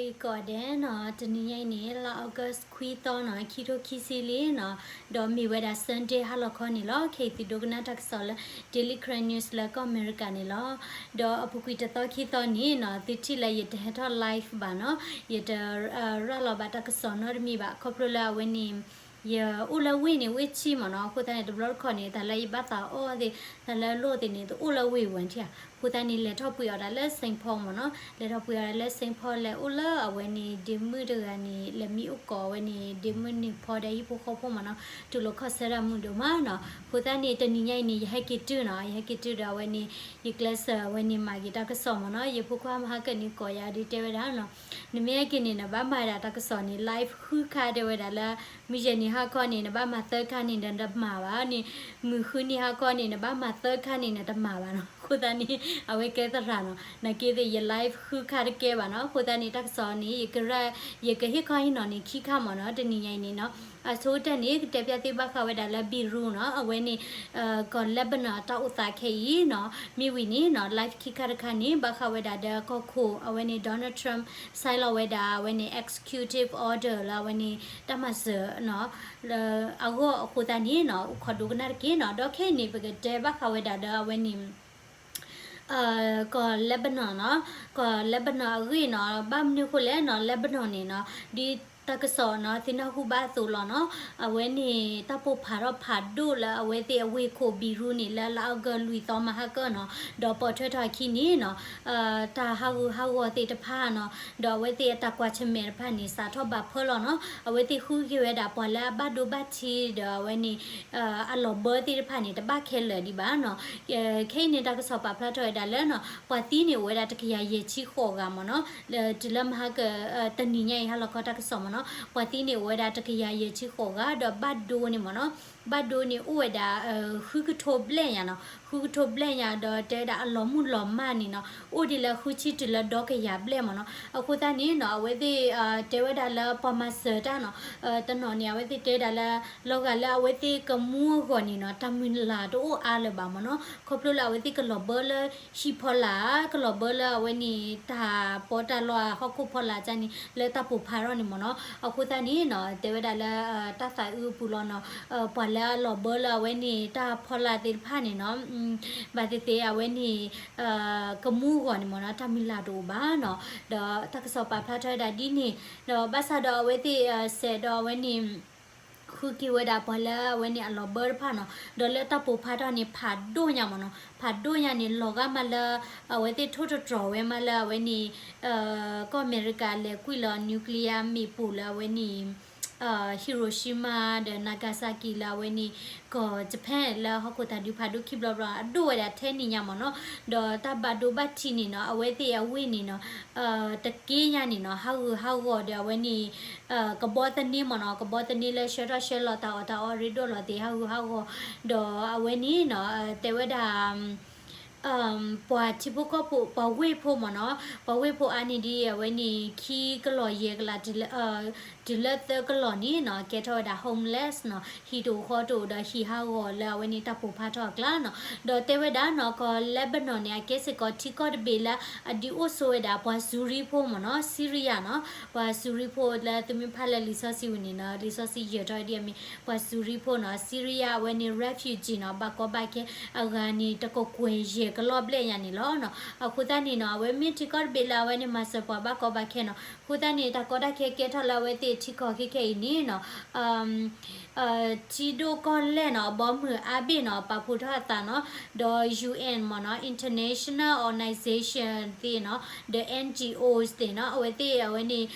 ဂ့ၤကိးဂၤဒဲးနီၤ, တနံၤညါအံၤန့ၣ် လါ August ခွံသီနီၤ, ခံထိခံဆံလံနီၤ, ဒီးမ့ၢ်ဝဲဒၣ် Sunday ဟါလီၤခီန့ၣ်လီၤ. ခဲအံၤသုဒိကနၣ်တၢ်ကစီၣ်လၢ Daily Karen News လၢကီၢ်အမဲရကၤန့ၣ်လီၤ. ဒီးအပူၤကွံာ်တသီခံသီန့ၣ်နီၤ, သုထံၣ်လၢယတဟဲထီၣ် live ဘၣ်နီၤ, ယတရၤလီၤဘၣ်တၢ်ကစီၣ်နီတမံၤဘၣ်, ခီဖျိလၢအဝဲန့ၣ် ယအိၣ်လၢဝ့ၢ်န့ၣ် ဝ့ၢ်ဆံမ့ၢ်နီၤ, အဃိသတးန့ၣ် တဘျီတခီၣ်န့ၣ် တၢ်လၢယဘၣ်သးအီၣ်သ့ၣ် တၢ်လၢအလိၣ်သ့ၣ်န့ၣ် တအိၣ်လၢဝ့ၢ်ဝဲထံၣ်ဧါ, အဃိသတးန့ၣ် လဲၤထီၣ်ပှ့ၤအီၣ်တၢ်လၢ Saint Paul မ့ၢ်နီၤ, လဲၤထီၣ်ပှ့ၤအီၣ်တၢ်လၢ Saint Paul လဲၤအိၣ်လၢအဝဲန့ၣ် ဒ့မုၣ်တဂၤန့ၣ် လဲၤမံအိၣ်ကိးအဝဲန့ၣ် ဒ့မုၣ်န့ၣ်ဖီဒီးဟံၣ်ဖိဃီဖိမ့ၢ်နီၤ, တူၢ်လိာ်ခီၣ်ဆၢတၢ်မုာ်ဒိၣ်မးနီၤ. အဃိသတးန့ၣ် တနံၤညါအံၤန့ၣ် ယဟဲက့ၤတုၤနီၤ, ယဟဲက့ၤတုၤဒီးအဝဲန့ၣ် ယကျဲးစၢးအဝဲန့ၣ်မၤက့ၤတၢ်ကစီၣ်မ့ၢ်နီၤ, ယဖိခွါမဟါကၢၣ်န့ၣ်ကိးယၤဒ်တဲဝဲဒၣ်နီၤ, နမ့ၢ်ဟဲက့ၤန့ၣ် နဘၣ်မၤဒၣ်တၢ်ကစီၣ်န့ၣ် live ဃုခါတဲဝဲဒၣ်လၢ မုၢ်ယဲၢ်နံၤဟါခီန့ၣ် နဘၣ်မၤသၢခါန့ၣ် နတမၤဘၣ်န့ၣ်, မုၢ်ဃုနံၤဟါခီန့ၣ် နဘၣ်မၤသၢခါန့ၣ် နတမၤဘၣ်နီၤ. အဃိသတးန့ၣ် အဝဲကဲသရၣ်နီၤ, နာ်က့သ့ၣ် ယ live ဃုခါတကဲဘၣ်နီၤ. အဃိသတးန့ၣ် တၢ်ကစီၣ်န့ၣ် ယကရၢ, ယကဟ့ၣ်ခီဟ့ၣ်နီၤန့ၣ် ခံခါမ့ၢ်နီၤ, တနံၤညါအံၤန့ၣ်နီၤ, အဆိကတၢၢ်န့ၣ် ကတဲဖျါသ့ၣ်ဘၣ်ဃးဝဲဒၣ်လၢ Beirut နီၤ, အဝဲန့ၣ် ကီၢ် Lebanon တၢ်အိၣ်သးခဲအံၤနီၤ, မ့ၢ်ဝံၤန့ၣ်နီၤ live ခံခါတခါန့ၣ် ဘၣ်ဃးဝဲဒၣ်ဒီးကီၢ်ခိၣ် အဝဲန့ၣ် Donald Trump ဆဲးလီၤဝဲဒၣ် အဝဲန့ၣ် executive order လၢအဝဲန့ၣ် တၢ်မၤစၢၤနီၤ, လၢအဂီၢ်အဃိသတးန့ၣ်နီၤ, အိၣ်ခိးဒိကနၣ်တက့ၢ်နီၤ. ဒီးခဲအံၤန့ၣ် ပကတဲဘၣ်ဃးဝဲဒၣ်ဒီးအဝဲန့ၣ် ကီၢ် Lebanon နီၤ, ကီၢ် Lebanon အဂ့ၢ်နီၤ, ဘၣ်မနုၤအဃိလဲၣ်နီၤ, Lebanon န့ၣ်နီၤ, ဒ်တၢ်ကစီၣ်နီၤ သုနၢ်ဟူဘၣ်အသိးလီၤနီၤ, အဝဲန့ၣ် တၢ်ပိာ်ဖးထီၣ်ဖးဒိၣ်လၢအဝဲသ့ၣ်အဝ့ၢ်ခိၣ် Beirut န့ၣ် လၢလါအီကူးလွံၢ်သီမဟါကၢၢ်နီၤ, ဒီးပိာ်ထွဲထီၣ်အခံန့ၣ်နီၤ တၢ်ဟးဂူာ်ဟးဂီၤသ့ၣ်တဖၣ်နီၤ, ဒီးအဝဲသ့ၣ်အတၢ်ကွၢ်ဆၢၣ်မဲာ်တဖၣ်န့ၣ် စးထီၣ်ဘၣ်ဖၢလီၤနီၤ. အဝဲသ့ၣ်ဃုက့ၤဝဲဒၣ်ပှၤလၢအဘၣ်ဒိဘၣ်ထံးဒီးအဝဲန့ၣ် အလီၢ်ဘၢသ့ၣ်တဖၣ်န့ၣ် တဘၣ်ခဲလၢာ်ဒံးဘၣ်နီၤ. ခဲအံၤန့ၣ် တၢ်ကစီၣ်ပာ်ဖျါထီၣ်ဝဲဒၣ်လၢနီၤ, ပှၤသံန့ၣ်အိၣ်ဝဲဒၣ်တကယၤယဲၢ်ဆံဃိးဂၤမ့ၢ်နီၤ, တုၤလၢမဟါက တနံၤညါအံၤဟါလီၤခီတၢ်ကစီၣ်မ့ၢ်နီၤ, ပှၤသံန့ၣ်အိၣ်ဝဲဒၣ်တကယၤယဲၢ်ဆံဃိးဂၤ, ဒီးဘၣ်ဒိန့ၣ်မ့ၢ်နီၤ, ဘၣ်ဒိန့ၣ်အိၣ်ဝဲဒၣ် ဃုကထိဘျဲၣ်ညါနီၤ, ဃုကထိဘျဲၣ်ညါ ဒီးတဲဝဲဒၣ်အလီၤမုၢ်လီၤမၢ်န့ၣ်နီၤ, အိၣ်ဒံးလၢဃုဆံတုၤလၢဒီကယၤဘျဲၣ်မ့ၢ်နီၤ. အဃိသတးန့ၣ်နီၤ, အဝဲသ့ၣ်တဲဝဲဒၣ်လၢပှၤမၤစၢၤတၢ်နီၤ, တနီၤန့ၣ် အဝဲသ့ၣ်တဲဝဲဒၣ်လၢ လီၤဂာ်လၢအဝဲသ့ၣ်ကမူအဂီၢ်န့ၣ်နီၤ, တၢ်မုၢ်လၢ်တအိၣ်အါလၢၤဘၣ်မ့ၢ်နီၤ, ခီဖျိလၢအဝဲသ့ၣ်ကလီၤဘၢလၢဟံၣ်ဖီလာ်, ကလီၤဘၢလၢအဝဲန့ၣ် တၢ်ပီးတၢ်လီအဟီၣ်ခိၣ်ဖီလာ်န့ၣ် လၢတၢ်ပိာ်ဖးထီၣ်န့ၣ်မ့ၢ်နီၤ. အဃိသတးန့ၣ်နီၤ, တဲဝဲဒၣ်လၢ တၢ်သးအုးအပူၤလီၤနီၤ, ပှၤလၢအလီၤဘၢလၢအဝဲန့ၣ် တၢ်ဖီလာ်သ့ၣ်တဖၣ်န့ၣ်နီၤ, ဘၣ်သ့ၣ်သ့ၣ်အဝဲန့ၣ် ကမူအဂီၢ်န့ၣ်မ့ၢ်နီၤ, တၢ်မုၢ်လၢ်တအိၣ်ဘၣ်နီၤ. ဒီးတၢ်ကစီၣ်ပာ်ဖျါထီၣ်ဝဲဒၣ်ဒ်န့ၣ်, ဒီးဘၣ်ဆၣ်ဒီးအဝဲသ့ၣ်စဲးဒီးအဝဲန့ၣ် ဃုက့ၤဝဲဒၣ်ပှၤလၢအဝဲန့ၣ်အလီၤဘၢတဖၣ်နီၤ, ဒီးလၢတၢ်ပိာ်ဖးထီၣ်န့ၣ် ဖးဒိၣ်ညါမ့ၢ်နီၤ, ဖးဒိၣ်ညါန့ၣ် လီၤဂာ်မးလၢ အဝဲသ့ၣ်ထိၣ်သတြီၤဝဲမးလၢအဝဲန့ၣ် ကီၢ်အမဲရကၤလဲၤကွံာ်လီၤ nuclear မ့ၣ်ပိၢ်လၢအဝဲန့ၣ် Hiroshima ဒီး Nagasaki လၢအဝဲန့ၣ် ကီၢ် Japan လၢဟီၣ်ခိၣ်သးဒူဖးဒိၣ်ခံဘျီဘျီ အဒိၣ်ဝဲဒၣ်ထဲန့ၣ်ညါမ့ၢ်နီၤ, ဒီးတၢ်ဘၣ်ဒိဘၣ်ထံးန့ၣ်နီၤ အဝဲသ့ၣ်အဝ့ၢ်န့ၣ်နီၤ တက့ၢ်ညါန့ၣ်နီၤ ဟးဂူာ်ဟးဂီၤဒီးအဝဲန့ၣ် ကဘီသန့မ့ၢ်နီၤ, ကဘီသန့လၢဆှၢထီၣ်ဆှၢလီၤတၢ်အီၣ်တၢ်အီရ့ဒိၣ်လီၤသ့ၣ် ဟးဂူာ်ဟးဂီၤ, ဒီးအဝဲန့ၣ်နီၤ တဲဝဲဒၣ် ပှၤထံဖိကီၢ်ဖိ ပှၤဝ့ၢ်ဖိမ့ၢ်နီၤ, ပှၤဝ့ၢ်ဖိအါန့ၢ်ဒ်အဝဲန့ၣ် ခံကလီၢ်ယဲၢ်ကလး တုၤလၢသၢကလီၢ်န့ၣ်နီၤ ကဲထီၣ်ဝဲဒၣ် homeless နီၤ, ဟံၣ်တအိၣ်ဃီတအိၣ်ဒီးဟံၣ်ဟးဂီၤလၢအဝဲန့ၣ်တၢ်ပိာ်ဖးထီၣ်အကျါနီၤ, ဒီးတဲဝဲဒၣ်နီၤ ကီၢ် Lebanon န့ၣ် အကဲစ့ၢ်ကီးထံကီၢ်တဘ့ၣ်လၢအဒုးအိၣ်ဆိးဝဲဒၣ်ပှၤစူၤရံဖိမ့ၢ်နီၤ, Syria နီၤ, ပှၤစူၤရံဖိလၢသုမ့ၢ်ဖးလၢလံာ်စီဆှံဝံၤန့ၣ်နီၤ လံာ်စီဆှံယဲၢ်ထီၣ်ဒ်အမ့ၢ် ပှၤစူၤရံဖိနီၤ, Syria အဝဲန့ၣ် refugee နီၤ, ဘၣ်ကီဘၣ်ခဲအဂၤန့ၣ် တကကွဲၢ်ယဲၢ်ကလီၢ်ဘျဲၣ်ညါန့ၣ်လီၤနီၤ, အဃိသတးန့ၣ်နီၤ အဝဲမ့ၢ်ထံကီၢ်တဘ့ၣ်လၢအဝဲန့ၣ်မၤစၢၤပှၤဘၣ်ကီဘၣ်ခဲနီၤ, အဃိသတးန့ၣ် တၢ်ကီတၢ်ခဲကဲထီၣ်လၢအဝဲသ့ၣ်ထံကီၢ်ခဲခဲအံၤန့ၣ်နီၤ ထံဒိၣ်ကီၢ်လဲၢ်နီၤ အဘီမုၢ်အါဘ့ၣ်နီၤ ပာ်ဖှိၣ်ထီၣ်အသးနီၤ, ဒီး UN မ့ၢ်နီၤ international organization သ့ၣ်နီၤ ဒီး NGOs သ့ၣ်နီၤ အဝဲသ့ၣ်အဝဲန့ၣ်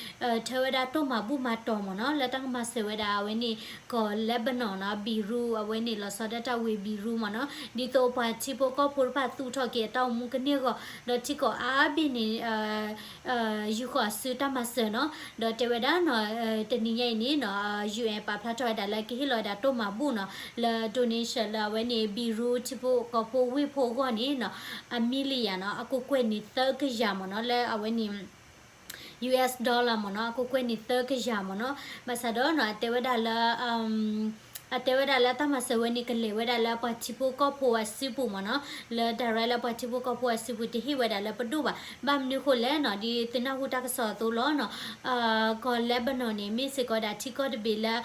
ထၢဝဲဒၣ်တိၢ်မၤဘူၣ်မၤတီၢ်မ့ၢ်နီၤ လၢတၢ်ကမၤစၢၤဝဲဒၣ်အဝဲန့ၣ် ကီၢ် Lebanon နီၤ Beirut အဝဲန့ၣ် လီၤဆီဒၣ်တၢ်ဝ့ၢ် Beirut မ့ၢ်နီၤ ဒ်သိးပှၤထံဖိကီၢ်ဖိတဖၣ်သူၣ်ထီၣ်က့ၤအတၢ်အိၣ်မူကန့ၢ်အဂီၢ် ဒီးထံကီၢ်အါဘ့ၣ်န့ၣ် ယူာ်ဃီၤအစုတၢ်မၤစၢၤနီၤ ဒီးတဲဝဲဒၣ်နီၤ တနံၤညါအံၤန့ၣ်နီၤ UN ပာ်ဖျါထီၣ်ဝဲဒၣ်လၢကဟ့ၣ်လီၤဝဲဒၣ်တိၢ်မၤဘူၣ်နီၤ လၢ donation လၢအဝဲန့ၣ် Beirut ထံဖိကီၢ်ဖိဝ့ၢ်ဖိအဂီၢ်န့ၣ်နီၤ အမံၤလံယၤနီၤ အကကွဲၢ်န့ၣ်သၢကယၤမ့ၢ်နီၤ လၢအဝဲန့ၣ် US dollar မ့ၢ်နီၤ အကကွဲၢ်န့ၣ်သၢကယၤမ့ၢ်နီၤ ဘၣ်ဆၣ်ဒီးနီၤ တဲဝဲဒၣ်လၢ အတဲဝဲဒၣ်လၢတၢ်မၤစၢၤဝဲန့ၣ် ကလဲၤဝဲဒၣ်လၢပှၤထံဖိကီၢ်ဖိအစုပူၤမ့ၢ်နီၤ, လၢ direct လၢပှၤထံဖိကီၢ်ဖိအစုပူၤ တဟ့ၣ်ဝဲဒၣ်လၢပဒိၣ်ဘၣ်. ဘၣ်မနုၤဃိလဲၣ်နီၤ, ဒ်သ့ၣ်နီၣ်ဟူတၢ်ကစီၣ်အသိးလီၤနီၤ, ကီၢ် Lebanon န့ၣ် မ့ၢ်စ့ၢ်ကီးဝဲဒၣ်ထံကီၢ်တဘ့ၣ်လၢ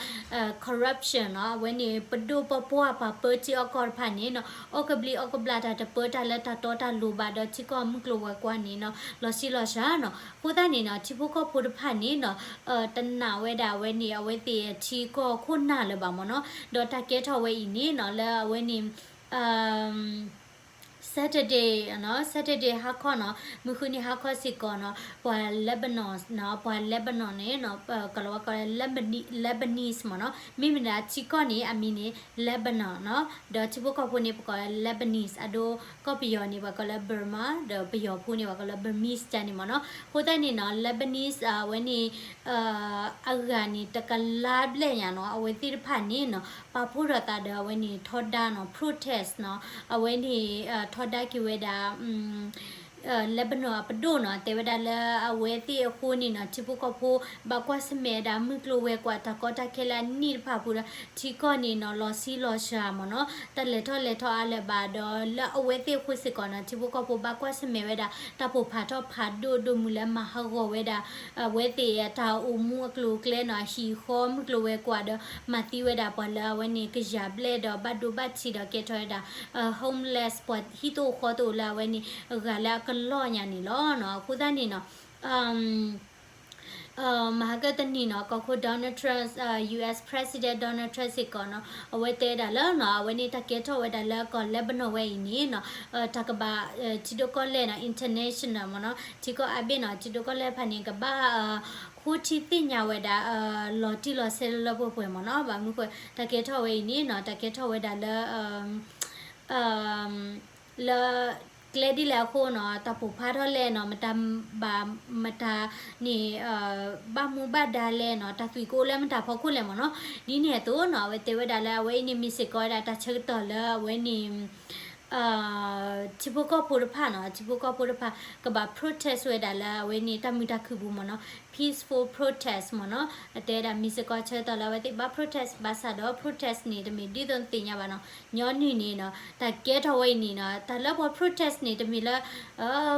corruption နီၤ, အဝဲန့ၣ် ပဒိၣ်ပပှၢ်ပှၤပၢထံအီၣ်ကီၢ်တဖၣ်န့ၣ်နီၤ, အီၣ်ကဘျံးအီၣ်ကဘျၣ်တၢ်တပၢတၢ်လၢတၢ်တီတၢ်လိၤဘၣ်ဒီး ထံကီၢ်မုၢ်ကျိၤဝဲၤကွာ်န့ၣ်နီၤ, လီၤဆံးလီၤစှၤနီၤ. အဃိသတးန့ၣ်နီၤ, ထံဖိကီၢ်ဖိတဖၣ်န့ၣ်နီၤ, တနာ်ဝဲဒၣ်ဝဲန့ၣ် အဝဲသ့ၣ်ထံကီၢ်ခိၣ်နၢ်လၢၤဘၣ်မ့ၢ်နီၤ, ဒီးတၢ်ကဲထီၣ်ဝဲအံၤန့ၣ်နီၤ, လၢအဝဲန့ၣ် Saturday နီၤ, Saturday ဟါခီနီၤ, မုၢ်ဃုနံၤဟါခီစ့ၢ်ကီးနီၤ, ပှၤ Lebanon နီၤ, ပှၤ Lebanon န့ၣ်နီၤ, ကလီၤဝါကိးလၢ Lebanese မ့ၢ်နီၤ, မ့မ့ၢ်ဒၣ်ထံကီၢ်န့ၣ် အမံၤန့ၣ် Lebanon နီၤ, ဒီးထံဖိကီၢ်ဖိန့ၣ် ပကိးလၢ Lebanese, အဒိကီၢ်ပယီၤန့ၣ် ပှၤကိးလၢ Burma, ဒီးပယီၤဖိန့ၣ် ပှၤကိးလၢ Burmese န့ၣ်မ့ၢ်နီၤ. အဃိသတးန့ၣ်နီၤ, Lebanese အဝဲန့ၣ် အဂၤန့ၣ် တကလးဘျဲၣ်ညါနီၤ, အဝဲသ့ၣ်တဖၣ်န့ၣ်နီၤ, ပာ်ဖှိၣ်ထီၣ်သးဒီးအဝဲန့ၣ် ထီဒါနီၤ, protest နီၤ, အဝဲန့ၣ် ထီဒါက့ၤဝဲဒၣ် Lebanon အပဒိၣ်နီၤ, တဲဝဲဒၣ်လၢအဝဲသ့ၣ်အဃိန့ၣ်နီၤ, ထံဖိကီၢ်ဖိ ဘၣ်ကွၢ်ဆၢၣ်မဲာ်ဝဲဒၣ် မုၢ်ကျိၤဝဲၤကွာ်တၢ်ကီတၢ်ခဲလၢအနံၣ်တဖၣ်အပူၤဒီး ထံကီၢ်န့ၣ်နီၤ, လီၤဆံးလီၤစှၤမ့ၢ်နီၤ, တၢ်လဲၤထီၣ်လဲၤထီအါလၢၤဘၣ်ဒီး လၢအဝဲသ့ၣ်အဃိစ့ၢ်ကီးနီၤ, ထံဖိကီၢ်ဖိဘၣ်ကွၢ်ဆၢၣ်မဲာ်ဝဲဒၣ် တၢ်ပိာ်ဖးထီၣ်ဖးဒိၣ်ဒိၣ်မုၢ်လၢမၤဟးဂီၤဝဲဒၣ် အဝဲသ့ၣ်အတၢ်အိၣ်မူအကျိၤအကျဲနီၤ, အဟံၣ်အဃီမုၢ်ကျိၤဝဲၤကွာ်ဒီး မၤသံဝဲဒၣ်ပှၤလၢအဝဲန့ၣ် ကယၤဘျဲၣ်ဒီးဘၣ်ဒိဘၣ်ထံးဒီးကဲထီၣ်ဝဲဒၣ် homeless ပှၤဟံၣ်တအိၣ်ဃီတအိၣ်လၢအဝဲန့ၣ် အဂၤလၢအကလီၢ်ညါန့ၣ်လီၤနီၤ. အဃိသတးန့ၣ်နီၤ မဟါကတနံၤနီၤ, ကီၢ်ခိၣ် Donald Trump, US President Donald Trump စ့ၢ်ကီးနီၤ, အဝဲတဲဒၣ်လၢနီၤ, အဝဲန့ၣ်တၢ်ကဲထီၣ်ဝဲဒၣ်လၢကီၢ် Lebanon ဝဲအံၤန့ၣ်နီၤ, တၢ်ကဘၣ် ထံဒိၣ်ကီၢ်လဲၢ်နီၤ, international မ့ၢ်နီၤ, ထံကီၢ်အါဘ့ၣ်နီၤ, ထံဒိၣ်ကီၢ်လဲၢ်တဖၣ်န့ၣ် ကဘၣ် ဃိထံသ့ၣ်ညါဝဲဒၣ် လီၤတံၢ်လီၤဆဲးလၢလၢပှဲၤပှဲၤမ့ၢ်နီၤ. ဘၣ်မနုၤဃိ တၢ်ကဲထီၣ်ဝဲအံၤန့ၣ်နီၤ, တၢ်ကဲထီၣ်ဝဲဒၣ်လၢ လၢကျဲဒ်လဲၣ်အဃိနီၤ, တၢ်ပိာ်ဖးထီၣ်လဲၣ်နီၤ, မတၤဘၣ် မတၤန့ၣ် ဘၣ်မူဘၣ်ဒါလဲၣ်နီၤ, တၢ်သွံၣ်ကအိၣ်လၢမတၤဖီခိၣ်လဲၣ်မ့ၢ်နီၤ. ဒ်န့ၣ်အသိးနီၤ, အဝဲတဲဝဲဒၣ်လၢအဝဲအံၤန့ၣ် မ့ၢ်စ့ၢ်ကီးဝဲဒၣ်တၢ်ဆၢကတီၢ်လၢအဝဲန့ၣ် ထံဖိကီၢ်ဖိတဖၣ်နီၤ, ထံဖိကီၢ်ဖိတဖၣ် ကဘၣ် protest ဝဲဒၣ်လၢအဝဲန့ၣ် တၢ်မုာ်တၢ်ခုၣ်ပူၤမ့ၢ်နီၤ, peaceful protest မ့ၢ်နီၤ. အတဲဒၣ်မ့ၢ်စ့ၢ်ကီးဆၢကတီၢ်လၢအဝဲသ့ၣ်ဘၣ် protest ဘၣ်ဆၣ်ဒီး protest န့ၣ် တမ့ၢ်ဒ်သိးနသ့ၣ်ညါဘၣ်နီၤ. ညီနုၢ်န့ၣ်နီၤ, တၢ်ကဲထီၣ်ဝဲအံၤန့ၣ်နီၤ, တၢ်လၢပှၤ protest န့ၣ် တမ့ၢ်လၢ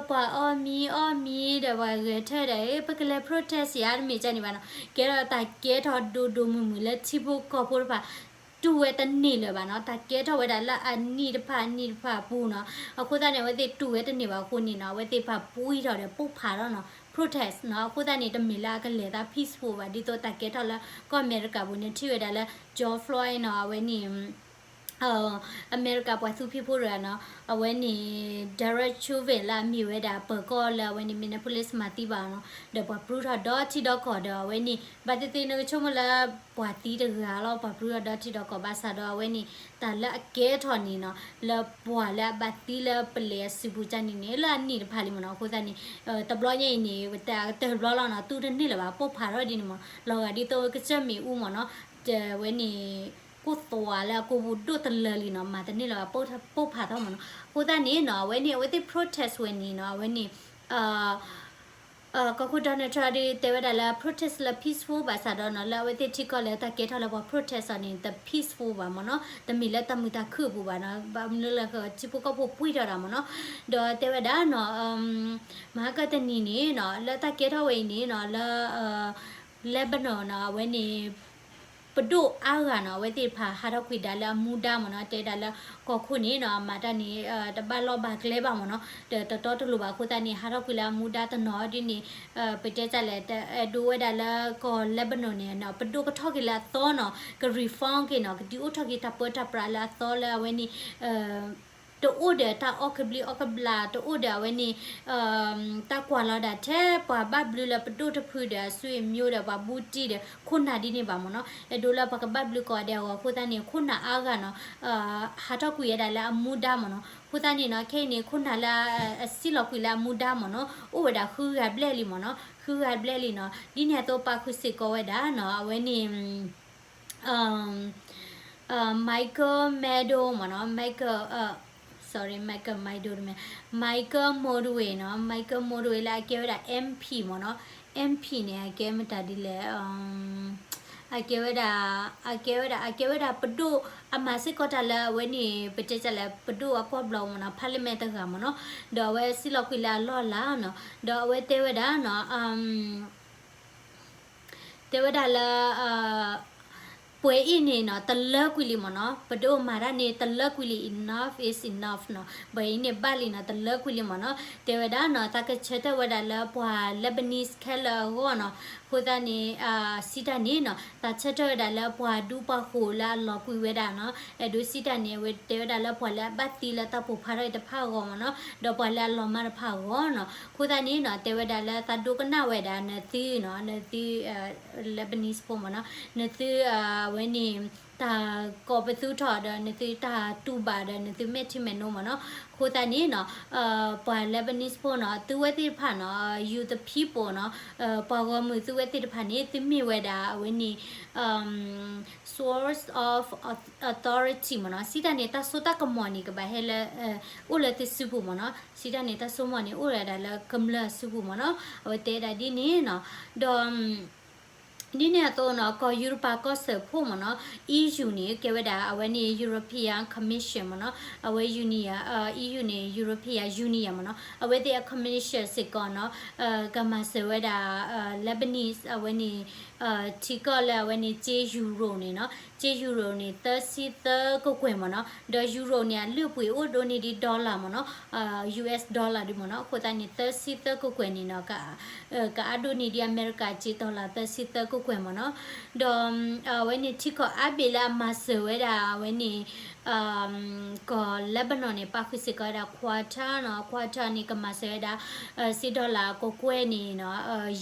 ပှၤအီၣ်မံအီၣ်မံဒီးပှၤဂဲၤထၢၣ်ဒီး ပကလဲၤ protest ယါ တမ့ၢ်ဒ်န့ၣ်ဘၣ်နီၤ. ကဲထီၣ်တၢ်ကဲထီၣ်ဒိၣ်ဒိၣ်မုၢ်မုၢ်လၢထံဖိကီၢ်ဖိတဖၣ် တူၢ်ဝဲတန့ၢ်လၢၤဘၣ်နီၤ. တၢ်ကဲထီၣ်ဝဲဒၣ်လၢအနံၣ်တဖၣ်အနံၣ်တဖၣ်အပူၤနီၤ. အဃိသတးန့ၣ် အဝဲသ့ၣ်တူၢ်ဝဲတန့ၢ်ဘၣ်အဃိန့ၣ်နီၤ, အဝဲသ့ၣ်ပာ်ပှံၢ်ထီၣ်ဒီးပိၢ်ဖးထီၣ်နီၤ, protest နီၤ. အဃိသတးန့ၣ် တမ့ၢ်လၢအကလဲၤသး peaceful ဘၣ်, ဒ်သိးတၢ်ကဲထီၣ်လၢကီၢ်အမဲရကၤပူၤန့ၣ် ထံၣ်ဝဲဒၣ်လၢ George Floyd နီၤ, အဝဲန့ၣ် အမဲရကၤပှၤသူဖံးဖိတဂၤနီၤ, အဝဲန့ၣ် Derek Chauvin လၢအမ့ၢ်ဝဲဒၣ်ပၢၤကီၢ်လၢအဝဲန့ၣ် Minneapolis မၤသံဘၣ်နီၤ, ဒီးပှၤပြုၢ်ထီၣ်ဒီထံဒီကီၢ်ဒီးအဝဲန့ၣ် ဘၣ်သ့ၣ်သ့ၣ်နကဆိကမိၣ်လၢ ပှၤသံတဂၤလီၤ, ပှၤပြုၢ်ထီၣ်ဒီထံဒီကီၢ်ဘၣ်ဆၣ်ဒီးအဝဲန့ၣ် တၢ်လၢအကဲထီၣ်န့ၣ်နီၤ, လၢပှၤလၢအဘၣ်သံလၢပလဲၤအစုပူၤကန့ၣ်န့ၣ် လၢအနံၣ်တဖၣ်လံမ့ၢ်နီၤ. အဃိသတးန့ၣ် တဘျီညါအံၤန့ၣ် ဝဲတၢ်ကတၢၢ်တဘျီလီၤနီၤ, တူၢ်တန့ၢ်လၢၤဘၣ်, ပိၢ်ဖးထီၣ်ဒ်န့ၣ်မ့ၢ်, လီၤဂာ်ဒ်သိးကစၢၢ်မ့ၣ်အူမ့ၢ်နီၤ, တဝဲန့ၣ် ကိၢ်သွးလၢအကိာ်ပူၤဒိၣ်တလၢလံနီၤ, မၤတန့ၢ်လၢၤဘၣ်, ပိၢ်ဖးထီၣ်မ့ၢ်နီၤ. အဃိသတးန့ၣ်နီၤ, အဝဲန့ၣ် အဝဲသ့ၣ် protest ဝဲန့ၣ်နီၤ, အဝဲန့ၣ် ကီၢ်ခိၣ် Donald Trump ဒ်တဲဝဲဒၣ်လၢ protest လၢ peaceful ဘၣ်ဆၣ်ဒီးနီၤ, လၢအဝဲသ့ၣ်ထံကီၢ်လၢတၢ်ကဲထီၣ်လၢပှၤ protest အီၤန့ၣ် တ peaceful ဘၣ်မ့ၢ်နီၤ, တမ့ၢ်လၢတၢ်မုာ်တၢ်ခုၣ်အပူၤဘၣ်နီၤ, ဘၣ်မနုၤလၢ ထံဖိကီၢ်ဖိပှံၢ်ထီၣ်ဒၣ်မ့ၢ်နီၤ, ဒီးတဲဝဲဒၣ်နီၤ, မဟါကတနံၤန့ၣ်နီၤ, လၢတၢ်ကဲထီၣ်ဝဲအံၤန့ၣ်နီၤ, လၢ Lebanon နီၤ, အဝဲန့ၣ် ပဒိၣ်အါဂၤနီၤ, အဝဲသ့ၣ်တဖၣ်ဟးထီၣ်ကွံာ်ဒၣ်လၢအမူဒါမ့ၢ်နီၤ, တဲဒၣ်လၢကီၢ်ခိၣ်န့ၣ်နီၤ, အမၤတၢ်န့ၣ် တဘၣ်လီၢ်ဘၣ်ကျဲဘၣ်မ့ၢ်နီၤ, ဒီးတတီတလိၤဘၣ်အဃိသတးန့ၣ် ဟးထီၣ်ကွံာ်လၢအမူဒါတနီၤဒ်န့ၣ်, ပတဲတၢ်လဲၣ်, အဲၣ်ဒိးဝဲဒၣ်လၢကီၢ် Lebanon န့ၣ်နီၤ, ပဒိၣ်ကထီၣ်က့ၤလၢအသီနီၤ, က reform က့ၤနီၤ, ကဒုးအိၣ်ထီၣ်က့ၤတၢ်ပၢတၢ်ပြးလၢအသီလၢအဝဲန့ၣ် တအိၣ်ဒီးတၢ်အီၣ်ကဘျံးအီၣ်ကဘျၣ်, တအိၣ်ဒီးအဝဲန့ၣ် တၢ်ကွၢ်လီၤဒၣ်ထဲပှၤဘၣ်ဘျုးလၢပဒိၣ်တဖုဒီးအဆွေမျိုးဒီးပှၤဘူးတံၢ်ဒီးခိၣ်နၢ်ဒ်န့ၣ်ဘၣ်မ့ၢ်နီၤ, အဲၣ်ဒိးလၢပကဘၣ်ဘျုးကိးဂၤဒဲးအဂီၢ်အဃိသတးန့ၣ် ခိၣ်နၢ်အါဂၤနီၤ, ဟးထီၣ်ကွံာ်ဝဲဒၣ်လၢအမူဒါမ့ၢ်နီၤ, အဃိသတးန့ၣ်နီၤ, ခဲအံၤန့ၣ် ခိၣ်နၢ်လၢအစံၣ်လီၤကွံာ်လၢအမူဒါမ့ၢ်နီၤ, အိၣ်ဝဲဒၣ်ဃုဂၤဘျဲၣ်လံမ့ၢ်နီၤ, ဃုဂၤဘျဲၣ်လံနီၤ, ဒ်န့ၣ်အသိးပာ်ဃုာ်စ့ၢ်ကီးဝဲဒၣ်နီၤ, အဝဲန့ၣ် Michael Meadows မ့ၢ်နီၤ, Michael, sorry, Michael Meadows တမ့ၢ်, Michael Mulvaney နီၤ, Michael Mulvaney လၢအကဲဝဲဒၣ် MP မ့ၢ်နီၤ, MP န့ၣ် အကဲမတၤဒ်လဲၣ်, အကဲဝဲဒၣ်, အကဲဝဲဒၣ်, အကဲဝဲဒၣ်ပဒိၣ်, အမၤစ့ၢ်ကီးတၢ်လၢအဝဲန့ၣ် ပတဲတၢ်လၢပဒိၣ်အကွီၢ်ဘျီမ့ၢ်နီၤ, parliament တဂၤမ့ၢ်နီၤ, ဒီးအဝဲစံၣ်လီၤကွံာ်လၢအလီၢ်လၤနီၤ, ဒီးအဝဲတဲဝဲဒၣ်နီၤ, တဲဝဲဒၣ်လၢ ပှဲၤအံၤန့ၣ်နီၤ တလၢကွံာ်လံမ့ၢ်နီၤ, ပဒိၣ်မၤတၢ်န့ၣ် တလၢကွံာ်လံ, enough is enough နီၤ, ပှဲၤအံၤန့ၣ်ဘၣ်လံနီၤ, တလၢကွံာ်လံမ့ၢ်နီၤ, တဲဝဲဒၣ်နီၤ သးကဆၢထၢၣ်ဝဲဒၣ်လၢပှၤ Lebanese ခဲလၢာ်အဂီၢ်နီၤ, အဃိသတးန့ၣ် စံးတၢ်န့ၣ်နီၤ သးဆၢထၢၣ်ဝဲဒၣ်လၢပှၤဒူပှၤဃိၤလၢအလီၤကွံာ်ဝဲဒၣ်နီၤ, အဲၣ်ဒိးစံးတၢ်န့ၣ် အဝဲတဲဝဲဒၣ်လၢပှၤလၢအဘၣ်သံလၢတၢ်ပိာ်ဖးထီၣ်အံၤတဖၣ်အဂီၢ်မ့ၢ်နီၤ, ဒီးပှၤလၢအလီၤမၢ်တဖၣ်အဂီၢ်နီၤ, အဃိသတးန့ၣ်နီၤ တဲဝဲဒၣ်လၢသးဒိကနၣ်ဝဲဒၣ်နသုနီၤ, နသု Lebanese ဖိမ့ၢ်နီၤ, နသု အဝဲန့ၣ် တၢ်ကိးပသူထီၣ်ဒီး နသုတၢ်တူၢ်ဘၣ်ဒီး နသုမဲာ်ထံမဲာ်နိမ့ၢ်နီၤ, အဃိသတးန့ၣ်နီၤ ပှၤ Lebanese ဖိနီၤ သုဝဲသ့ၣ်တဖၣ်နီၤ youth people နီၤ, ပှၤဂီၢ်မုၢ်သုဝဲသ့ၣ်တဖၣ်န့ၣ် သုမ့ၢ်ဝဲဒၣ်အဝဲန့ၣ် source of authority မ့ၢ်နီၤ, စံးတၢ်န့ၣ် တၢ်စိတၢ်ကမီၤန့ၣ် ကဘၣ်ဟဲလၢ အိၣ်လၢသုစုပူၤမ့ၢ်နီၤ, စံးတၢ်န့ၣ် တၢ်စိကမီၤန့ၣ် အိၣ်ဝဲဒၣ်လၢကမျၢၢ်အစုပူၤမ့ၢ်နီၤ, အဝဲတဲဒၣ်ဒ်န့ၣ်နီၤ, ဒီး ဒ်န့ၣ်အသိးနီၤ ကီၢ်ယူရပၤကီၢ်စဲၣ်ဖိမ့ၢ်နီၤ, EU န့ၣ် ကဲဝဲဒၣ်အဝဲန့ၣ် European Commission မ့ၢ်နီၤ, အဝဲ Union, EU န့ၣ် European Union မ့ၢ်နီၤ, အဝဲသ့ၣ်အ Commission စ့ၢ်ကီးနီၤ ကမၤစၢၤဝဲဒၣ် Lebanese အဝဲန့ၣ် ထံကီၢ်လၢအဝဲန့ၣ် စ့ Euro န့ၣ်နီၤ, စ့ Euro န့ၣ် သၢဆံသၢကကွဲၢ်မ့ၢ်နီၤ, ဒီး Euro န့ၣ် အလုၢ်အပှ့ၤအိၣ်ဒိၣ်န့ၢ်ဒံး dollar မ့ၢ်နီၤ, US dollar ဒ်မ့ၢ်နီၤ, အဃိသတးန့ၣ် သၢဆံသၢကကွဲၢ်န့ၣ်နီၤ ကအါဒိၣ်န့ၢ်ဒံးအမဲရကၤစ့ dollar သၢဆံသၢကကွဲၢ်မ့ၢ်နီၤ, ဒီးအဝဲန့ၣ်ထံကီၢ်အါဘ့ၣ်လၢအမၤစၢၤဝဲဒၣ်အဝဲန့ၣ် ကီၢ် Lebanon န့ၣ် ပာ်ဃုာ်စ့ၢ်ကီးဝဲဒၣ် Qatar နီၤ, Qatar န့ၣ် ကမၤစၢၤဝဲဒၣ် စ့ dollar ကကွဲၢ်န့ၣ်နီၤ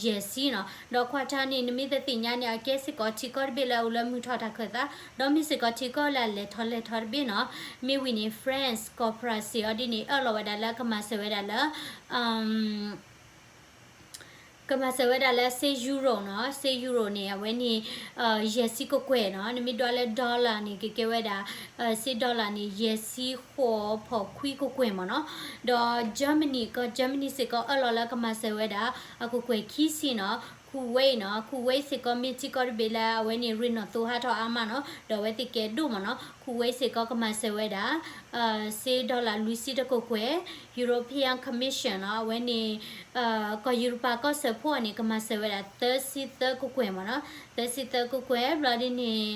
ယဲၢ်ဆံနီၤ, ဒီး Qatar န့ၣ် နမ့ၢ်တသ့ၣ်ညါန့ၣ် အကဲစ့ၢ်ကီးထံကီၢ်တဘ့ၣ်လၢအအိၣ်လၢမုၢ်ထီၣ်တၢ်ခၢၣ်သး, ဒီးမ့ၢ်စ့ၢ်ကီးထံကီၢ်လၢအလဲၤထီၣ်လဲၤထီတဘ့ၣ်နီၤ, မ့ၢ်ဝံၤန့ၣ် France ကီၢ် France အီၤဒ်န့ၣ် အၢၣ်လီၤဝဲဒၣ်လၢကမၤစၢၤဝဲဒၣ်လၢ ကမၤစၢၤဝဲဒၣ်လၢစ့ Euro နီၤ, စ့ Euro န့ၣ် အဝဲန့ၣ် ယဲၢ်ဆံကကွဲၢ်နီၤ, နမ့ၢ်ဒွးလၢ dollar န့ၣ် ကကဲဝဲဒၣ် စ့ dollar န့ၣ် ယဲၢ်ဆံဃိးဖီၣ်ခွံကကွဲၢ်မ့ၢ်နီၤ, ဒီး Germany ကီၢ် Germany စ့ၢ်ကီးအၢၣ်လီၤလၢကမၤစၢၤဝဲဒၣ် အကကွဲၢ်ခံဆံနီၤ, Kuwait နီၤ, Kuwait စ့ၢ်ကီးမ့ၢ်ထံကီၢ်တဘ့ၣ်လၢအဝဲန့ၣ် ရ့ၣ်နီၣ်သိဟးထီၣ်အါမးနီၤ, ဒီးအဝဲသ့ၣ်ကဲဒိၣ်မ့ၢ်နီၤ, Kuwait စ့ၢ်ကီးကမၤစၢၤဝဲဒၣ် စ့ dollar လွံၢ်ဆံတကကွဲၢ်, European Commission နီၤ, အဝဲန့ၣ် ကီၢ်ယူရပၤကီၢ်စဲၣ်ဖိအန့ၣ် ကမၤစၢၤဝဲဒၣ် သၢဆံသၢကကွဲၢ်မ့ၢ်နီၤ, သၢဆံသၢကကွဲၢ် ဘျီဒ်န့ၣ်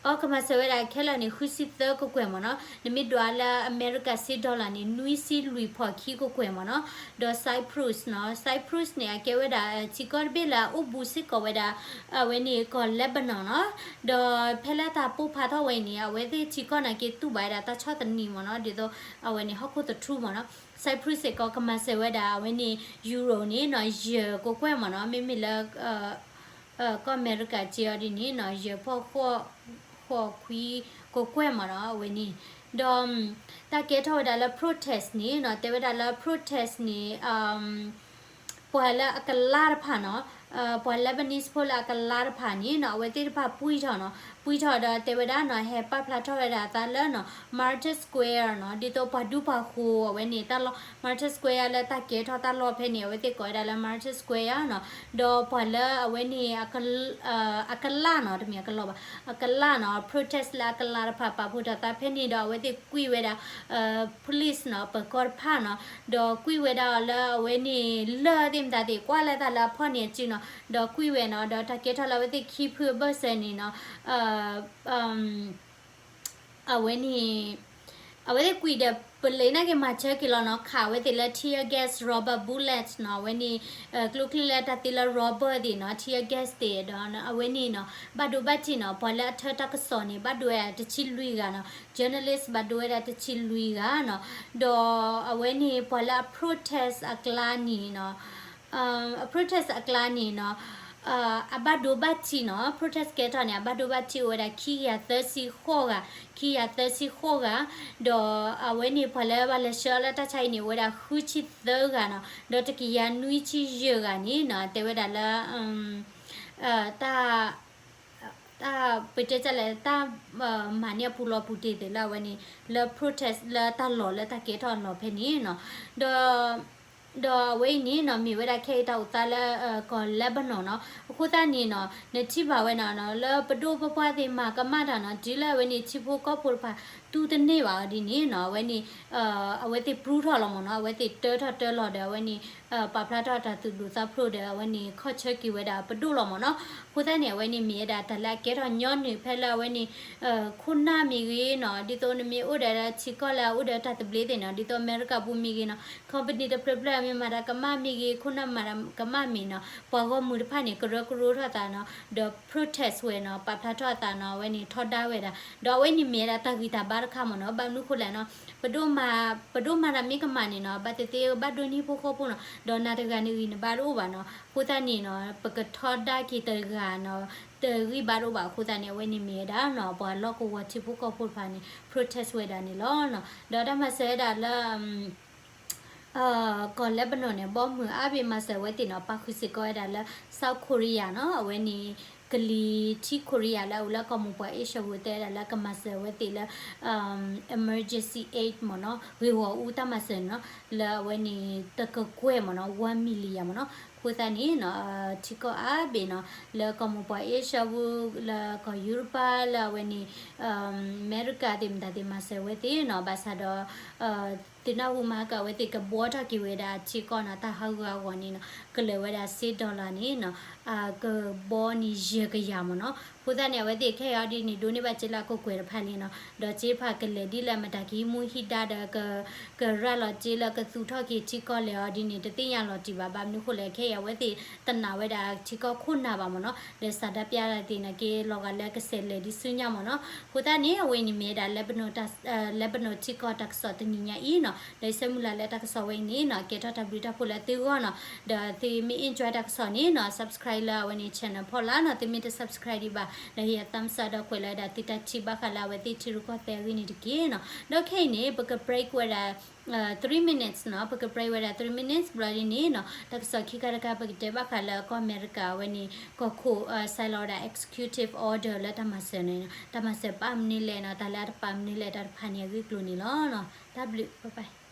အီ ကမၤစၢၤဝဲဒၣ်ခဲလၢာ်န့ၣ် ဃုဆံသၢကကွဲၢ်မ့ၢ်နီၤ, နမ့ၢ်ဒွးလၢအမဲရကၤစ့ dollar န့ၣ် နွံဆံလွံၢ်ဖီၣ်ခံကကွဲၢ်မ့ၢ်နီၤ, ဒီး Cyprus နီၤ, Cyprus န့ၣ် အကဲဝဲဒၣ် ထံကီၢ်တဘ့ၣ်လၢအအိၣ်ဘူးစ့ၢ်ကီးဝဲဒၣ် အဝဲန့ၣ်ကီၢ် Lebanon နီၤ, ဒီးဖဲလၢတၢ်ပိၢ်ဖးထီၣ်ဝဲအံၤန့ၣ် အဝဲသ့ၣ်ထံကီၢ်န့ၣ်က့တူၢ်ဘၣ်ဝဲဒၣ်တၢ်ဆီၣ်သနံးမ့ၢ်နီၤ, ဒ်သိးအဝဲန့ၣ်ဟီၣ်ခိၣ်သထူမ့ၢ်နီၤ, Cyprus စ့ၢ်ကီးကမၤစၢၤဝဲဒၣ် အဝဲန့ၣ် Euro န့ၣ်နီၤ ယဲၢ်ကကွဲၢ်မ့ၢ်နီၤ, မ့မ့ၢ်လၢ ကီၢ်အမဲရကၤစ့အီၤဒ်န့ၣ်နီၤ ယဲၢ်ဖီၣ်ဃိး ဃိးခွံကကွဲၢ်မ့ၢ်နီၤ အဝဲန့ၣ်, ဒီး တၢ်ကဲထီၣ်ဝဲဒၣ်လၢ protest န့ၣ်နီၤ တဲဝဲဒၣ်လၢ protest န့ၣ် ပှၤလၢအကလါတဖၣ်နီၤ, ပှၤ Lebanese ဖိလၢအကလါတဖၣ်န့ၣ်နီၤ အဝဲသ့ၣ်တဖၣ်ပှံၢ်ထီၣ်နီၤ, ပှံၢ်ထီၣ်ဒီးတဲဝဲဒၣ်နီၤ ဟဲပာ်ဖျါထီၣ်ဝဲဒၣ်အသးလၢနီၤ Martyr Square နီၤ, ဒ်သိးပှၤဒူပှၤဃိၤအဝဲန့ၣ် တၢ်လီၢ် Martyr Square လၢတၢ်ကဲထီၣ်တၢ်လီၢ်ဖဲန့ၣ် အဝဲသ့ၣ်ကိးဝဲဒၣ်လၢ Martyr Square နီၤ, ဒီးပှၤလၢအဝဲန့ၣ် အကလါနီၤ တမ့ၢ်အကလီၢ်ဘၣ် အကလါနီၤ protest လၢအကလါတဖၣ် ပာ်ဖှိၣ်ထီၣ်သးဖဲန့ၣ်ဒီး အဝဲသ့ၣ်ကွံာ်ဝဲဒၣ် police နီၤ ပၢၤကီၢ်တဖၣ်နီၤ, ဒီးကွံာ်ဝဲဒၣ်အီၤလၢအဝဲန့ၣ် လၢၢ်သ့ၣ်မတၤသ့ၣ် ကွၢ်လၢသးလၢအဖီၣ်န့ၢ်အစုနီၤ, ဒီးကွံာ်ဝဲနီၤ ဒီးတၢ်ကဲထီၣ်လၢအဝဲသ့ၣ်ခံဖုအဘၢၣ်စၢၤန့ၣ်နီၤ အဝဲန့ၣ် အဝဲသ့ၣ်ကွံာ်ဒီး ပလ့းနာ်က့ၤမၤဆၢက့ၤလီၤနီၤ, ခးအဝဲသ့ၣ်လၢ tear gas, rubber bullet နီၤ, အဝဲန့ၣ် ကျိချံလၢတၢ်သ့လၢ rubber သ့ၣ်နီၤ, tear gas သ့ၣ်ဒီး အဝဲန့ၣ်နီၤ ဘၣ်ဒိဘၣ်ထံးနီၤ, ပှၤလၢအထၢတၢ်ကစီၣ်န့ၣ် ဘၣ်ဒိဝဲဒၣ်တဆံလွံၢ်ဂၤနီၤ, journalist ဘၣ်ဒိဝဲဒၣ်တဆံလွံၢ်ဂၤနီၤ, ဒီးအဝဲန့ၣ် ပှၤလၢအ protest အကျါန့ၣ်နီၤ အ protest အကျါန့ၣ်နီၤ အဘၣ်ဒိဘၣ်ထံးနီၤ, protest ကဲထီၣ်န့ၣ် အဘၣ်ဒိဘၣ်ထံးအိၣ်ဝဲဒၣ်ခံကယၤသၢဆံဃိးဂၤ, ခံကယၤသၢဆံဃိးဂၤ, ဒီးအဝဲန့ၣ် ပှၤလၢဘၣ်လဲၤဆှၢအီၤလၢတၢ်ဆါဟံၣ်န့ၣ် အိၣ်ဝဲဒၣ်ဃုဆံသၢဂၤနီၤ, ဒီးတကယၤနွံဆံယဲၢ်ဂၤန့ၣ်နီၤ တဲဝဲဒၣ်လၢ တၢ် တၢ်ပတဲတၢ်လဲၣ် တၢ် မၤန့ၢ်အပူၤလီၤပူၤတ့ၢ်သ့ၣ်လၢအဝဲန့ၣ် လၢ protest လၢတၢ်လီၢ်လၢတၢ်ကဲထီၣ်အလီၢ်ဖဲန့ၣ်နီၤ, ဒီး ဒီးအဝဲအံၤန့ၣ်နီၤ မ့ၢ်ဝဲဒၣ်ခဲအံၤတၢ်အိၣ်သးလၢ ကီၢ် Lebanon နီၤ. အဃိသတးန့ၣ်နီၤ နထံၣ်ဘၣ်ဝဲနီၤ လၢပဒိၣ်ပပှၢ်သ့ၣ်မၤကမၣ်တၢ်နီၤ တုၤလၢအဝဲန့ၣ်ထံဖိကီၢ်ဖိတဖၣ် တူၢ်တန့ၢ်ဘၣ်အီၤဒ်န့ၣ်နီၤ အဝဲန့ၣ် အဝဲသ့ၣ်ပြူထီၣ်လီၤမ့ၢ်နီၤ အဝဲသ့ၣ်တၢထီၣ်တၢလီၤဒီး အဝဲန့ၣ် ပာ်ဖျါထီၣ်တၢ်သူၣ်ဒိၣ်သးဖျိးဒီး အဝဲန့ၣ်ခီၣ်ဆၢက့ၤဝဲဒၣ်ပဒိၣ်လီၤမ့ၢ်နီၤ. အဃိသတးန့ၣ် အဝဲန့ၣ်မ့ၢ်ဝဲဒၣ်တၢ်လၢအကဲထီၣ်ညီနုၢ်ဖဲလၢအဝဲန့ၣ် ခိၣ်နၢ်မ့ၢ်ဂ့ၤနီၤ ဒ်သိးနမ့ၢ်အိၣ်ဒီးထံကီၢ်လၢအအိၣ်ဒီးတၢ်သဘျ့သ့ၣ်နီၤ ဒ်သိးအမဲရကၤပူၤမ့ၢ်ဂ့ၤနီၤ company တဖျၢၣ်ဖျၢၣ်မ့ၢ်မၤတၢ်ကမၣ်မ့ၢ်ဂ့ၤ ခိၣ်နၢ်မၤတၢ်ကမၣ်မ့ၢ်နီၤ ပှၤဂီၢ်မုၢ်တဖၣ်န့ၣ် ကရၢကရိထီၣ်သးနီၤ ဒီး protest ဝဲနီၤ ပာ်ဖျါထီၣ်အသးနီၤ အဝဲန့ၣ်ထီဒါဝဲဒၣ် ဒီးအဝဲန့ၣ်မ့ၢ်ဝဲဒၣ်တၢ်ဂံၢ်တၢ်ဘါတခါမ့ၢ်နီၤ ဘၣ်မနုၤဃိလဲၣ်နီၤ ပဒိၣ်မၤ ပဒိၣ်မၤတၢ်မ့ၢ်ကမၣ်န့ၣ်နီၤ ဘၣ်သ့ၣ်သ့ၣ်ဘၣ်ဒိးန့ၢ်ဟံၣ်ဖိဃီဖိနီၤ ဒီးနၤတဂၤန့ၣ်ဂံၢ်နဘါတအိၣ်ဘၣ်နီၤ အဃိသတးန့ၣ်နီၤ ပကထီဒါက့ၤတဂၤနီၤ တဂံၢ်ဘါတအိၣ်ဘၣ်အဃိသတးန့ၣ် အဝဲန့ၣ်မ့ၢ်ဝဲဒၣ်နီၤ ပှၤလီၢ်ကဝီၤထံဖိကီၢ်ဖိတဖၣ်န့ၣ် protest ဝဲဒၣ်န့ၣ်လီၤနီၤ ဒီးတၢ်မၤစၢၤဝဲဒၣ်လၢ ကီၢ် Lebanon န့ၣ် ဘီမုၢ်အါဘ့ၣ်မၤစၢၤဝဲသ့ၣ်နီၤ ပာ်ဃုာ်စ့ၢ်ကီးဝဲဒၣ်လၢ South Korea နီၤ အဝဲန့ၣ် ကလံၤထံ Korea လၢအအိၣ်လၢကီၢ်မိၢ်ပှၢ်အ့ရှၢပူၤ တဲဝဲဒၣ်လၢကမၤစၢၤဝဲသ့ၣ်လၢ emergency aid မ့ၢ်နီၤ ဂ့ၢ်ဂီၢ်အူတၢ်မၤစၢၤန့ၣ်နီၤ လၢအဝဲန့ၣ် တကကွဲၢ်မ့ၢ်နီၤ one million မ့ၢ်နီၤ အဃိသတးန့ၣ်နီၤ ထံကီၢ်အါဘ့ၣ်နီၤ လၢကီၢ်မိၢ်ပှၢ်အ့ရှၢပူၤ လၢကီၢ်ယူရပၤ လၢအဝဲန့ၣ် အမဲရကၤသ့ၣ်မတၤသ့ၣ်မၤစၢၤဝဲသ့ၣ်နီၤ ဘၣ်ဆၣ်ဒီး သုနၢ်ဟူမၤကၤအဝဲသ့ၣ်ကဘှီထီၣ်က့ၤဝဲဒၣ်ထံကီၢ်နီၤ တၢ်ဟးဂူာ်ဟးဂီၤန့ၣ်နီၤ ကလဲၤဝဲဒၣ်စ့ dollar န့ၣ်နီၤ အကဘှီန့ၣ်ယဲၢ်ကယၤမ့ၢ်နီၤ အဃိသတးန့ၣ် အဝဲသ့ၣ်ခဲအံၤအီၤဒ်န့ၣ် ဒိးန့ၢ်ဘၣ်စ့လၢအကကွဲၢ်တဖၣ်လံနီၤ ဒီးစ့တဖၣ်ကလဲၤဒ်လဲၣ်မတၤကဟံးမူဟံးဒါဒီး ကရၤလီၤစ့လၢကသူၣ်ထီၣ်က့ၤထံကီၢ်လဲၣ်အီၤဒ်န့ၣ် တသ့ၣ်ညါလီၤတံၢ်ဘၣ် ဘၣ်မနုၤဃိလဲၣ် ခဲအံၤအဝဲသ့ၣ်တနာ်ဝဲဒၣ်ထံကီၢ်ခိၣ်နၢ်ဘၣ်မ့ၢ်နီၤ ဒီးဆန္ဒပြသ့ၣ်နာ်က့ လီၤဂာ်လၢကဆဲးလဲၤဒ်ဆူညါမ့ၢ်နီၤ အဃိသတးန့ၣ် အဝဲန့ၣ်မ့ၢ်ဝဲဒၣ် Lebanon ထံကီၢ်တၢ်ကစီၣ်တနံၤညါအံၤနီၤ ဒီးယဆၢမုၢ်လၢ်လၢတၢ်ကစီၣ်ဝဲအံၤန့ၣ်နီၤ ကဲထီၣ်တၢ်ဘျုးတၢ်ဖှိၣ်လၢသုဂီၢ်နီၤ ဒီးသုမ့ၢ် enjoy တၢ်ကစီၣ်န့ၣ်နီၤ subscribe လၢအဝဲန့ၣ် channel ဖီလာ်နီၤ သုမ့ၢ်တ subscribe ဒံးဘၣ် ဒီးဟ့ၣ် thumbs up ဒီးကွဲးလီၤဝဲဒၣ်သုတၢ်ထံၣ်ဘၣ်ဃးလၢအဝဲသ့ၣ်ထံရူၢ်ကီၢ်သဲး အဂ့ၢ်န့ၣ်တက့ၢ်နီၤ ဒီးခဲအံၤန့ၣ် ပက break ဝဲဒၣ် three minutes နီၤ ပက break ဝဲဒၣ် three minutes ဘျီဒ်န့ၣ်နီၤ တၢ်ကစီၣ်ခံခါတခါ ပကတဲဘၣ်ဃးလၢကီၢ်အမဲရကၤအဝဲန့ၣ် ကီၢ်ခိၣ် sign လီၤဝဲဒၣ် executive order လၢတၢ်မၤစၢၤန့ၣ် တၢ်မၤစၢၤပာ်မနုၤလဲၣ်နီၤ တၢ်လၢအတပာ်မနုၤလဲၣ် တၢ်တဖၣ်န့ၣ်အဂ့ၢ်အကျိၤန့ၣ်လီၤနီၤ တၢ်ဘျုး bye bye